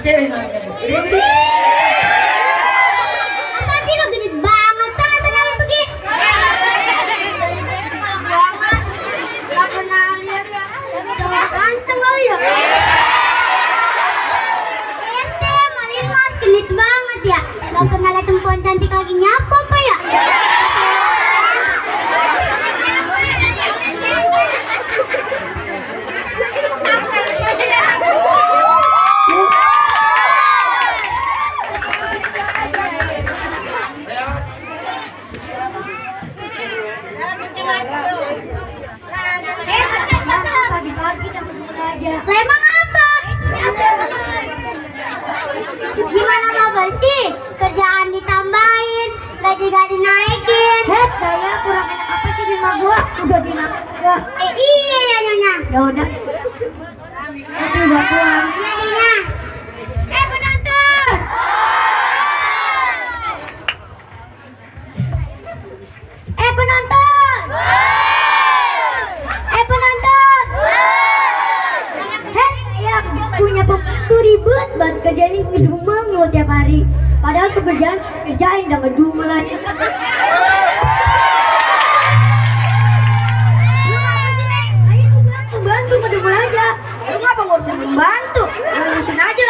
cewek namanya Bu. Gede. Apa sih lo gede banget? Sana tenang pergi. Banget. Gak pernah lihat cowok ganteng kali ya. Ente malin mas genit banget ya. Gak pernah lihat perempuan cantik lagi nyapa apa ya? Lemang apa? Gimana mau bersih? Kerjaan ditambahin, gaji gak dinaikin. Daya kurang enak apa sih di rumah gua? Udah bilang enggak. Iya ya Nyonya. Ya udah. Tapi buat pulang. Iya Nyonya. Penonton. Penonton. Penonton. Ya punya pembantu ribet banget kerjanya ngedumel lo tiap hari. Padahal tuh kerjain dan ngedumel lagi. Lu ngapa sih Neng? Ayo gue bilang pembantu ngedumel aja. Lu ngapa ngurusin pembantu? Ngurusin aja